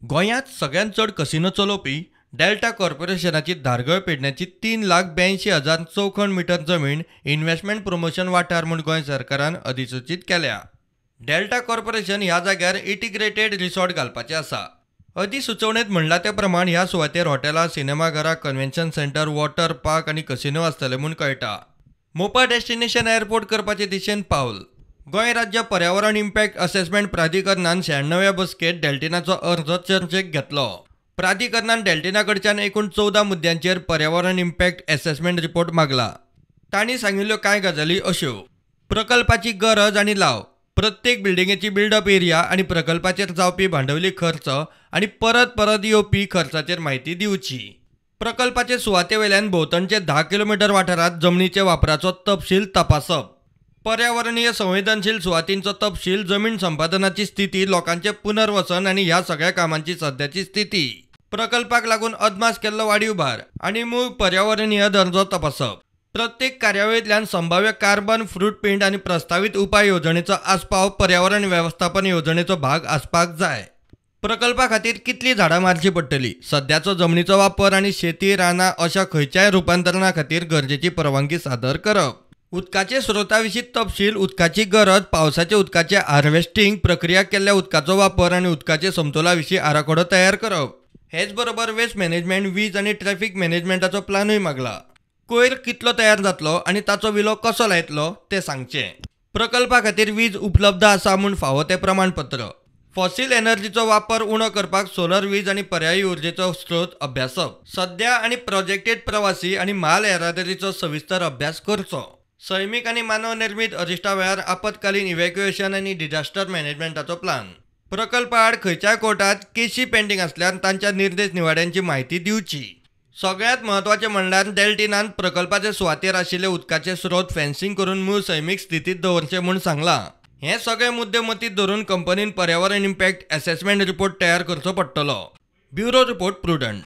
गोंयांत सगळ्यांत चड कसिनो चलोवपी डेल्टा कॉर्पोरेशनाची धारगळ पेडण्याची 3,82,000 चौखण मिटर जमीन इन्व्हेस्टमेंट प्रमोशन वाठार म्हूण गोंय सरकारान अधिसूचीत केल्या. डेल्टा कॉर्पोरेशन ह्या जाग्यार इंटिग्रेटेड रिसॉर्ट घालपाचें आसा. अधिसुचोवणेंत म्हणलां ते प्रमाण ह्या सुवातेर हॉटेलां, सिनेमाघरां, कन्व्हेन्शन सेंटर, वॉटर पार्क आनी कसिनो आसतले म्हूण कळटा. मोपा डेस्टिनेशन एअरपोर्ट करपाचे दिशेन पावल. गोंय राज्य पर्यावरण इम्पॅक्ट असेसमेंट प्राधिकरणान 96व्या बसकेंत डेल्टिनाचो अर्ज चर्चेक घेतलो. प्राधिकरणान डेल्टिना कडच्यान एकूण 14 मुद्द्यांचेर पर्यावरण इम्पॅक्ट एसेसमेंट रिपोर्ट मागला. तांणी सांगिल्ल्यो कांय गजाली अश्यो: प्रकल्पाची गरज आनी लाव, प्रत्येक बिल्डिंगेची बिल्डअप एरिया आनी प्रकल्पाचेर जावपी भांडवली खर्च आनी परत परत येवपी खर्चाचेर म्हायती दिवची, प्रकल्पाचे सुवाते वयल्यान भोंवतणचे 10 किलोमिटर वाठारांत जमनीचे वापराचो तपशील तपासप, पर्यावरणीय संवेदनशील सुवातींचो तपशील, जमीन संपादनाची स्थिती, लोकांचें पुनर्वसन आनी ह्या सगळ्या कामांची सद्याची स्थिती, प्रकल्पाक लागून अदमास केल्लो वाडीव भार आनी मूळ पर्यावरणीय दर्जो तपासप, प्रत्येक कार्यावळींतल्यान संभाव्य कार्बन फुटप्रिंट आनी प्रस्तावीत उपाय येवजणेचो आस्पाव पर्यावरण वेवस्थापन येवजणेचो भाग आसपाक जाय, प्रकल्पा खातीर कितलीं झाडां मारचीं पडटलीं, सद्याचो जमनीचो वापर आनी शेती, रानां अशा खंयच्याय रुपांतरणा खातीर गरजेची परवानगी सादर करप, उदकाचे स्रोता विशीं तपशील, उदकाची गरज, पावसाच्या उदकाचें हार्वेस्टिंग, प्रक्रिया केल्ल्या उदकाचो वापर आनी उदकाचे समतोला विशीं आराखडो तयार करप. हेच बरोबर वेस्ट मॅनेजमेंट, वीज आनी ट्रॅफिक मॅनेजमेंटाचो प्लानूय मागला. कोयर कितलो तयार जातलो आनी ताचो विलो कसो लायतलो तें सांगचें. प्रकल्पा खातीर वीज उपलब्ध आसा म्हूण फावो तें प्रमाणपत्र, फॉसिल एनर्जीचो वापर उणो करपाक सोलर वीज आनी पर्यायी उर्जेचो स्रोत अभ्यासप, सद्या आनी प्रोजेक्टेड प्रवासी आनी म्हाल येरादारीचो सविस्तर अभ्यास करचो, सैमीक आनी मानव निर्मीत अरिश्टा वेळार आपत्कालीन इव्हॅक्युएशन आनी डिझास्टर मॅनेजमेंटाचो प्लान, प्रकल्पा आड खंयच्याय कोर्टात केशी पेंडींग आसल्यार तांच्या निर्देश निवाड्यांची म्हायती दिवची. सगळ्यांत म्हत्वाचें म्हणल्यार डेल्टिनान प्रकल्पाचे सुवातेर आशिल्ले उदकाचे स्रोत फेन्सिंग करून मूळ सैमीक स्थितींत दवरचे म्हूण सांगलां. हे सगळे मुद्दे मतींत धरून कंपनीन पर्यावरण इम्पॅक्ट एसेसमेंट रिपोर्ट तयार करचो पडटलो. Bureau report, Prudent.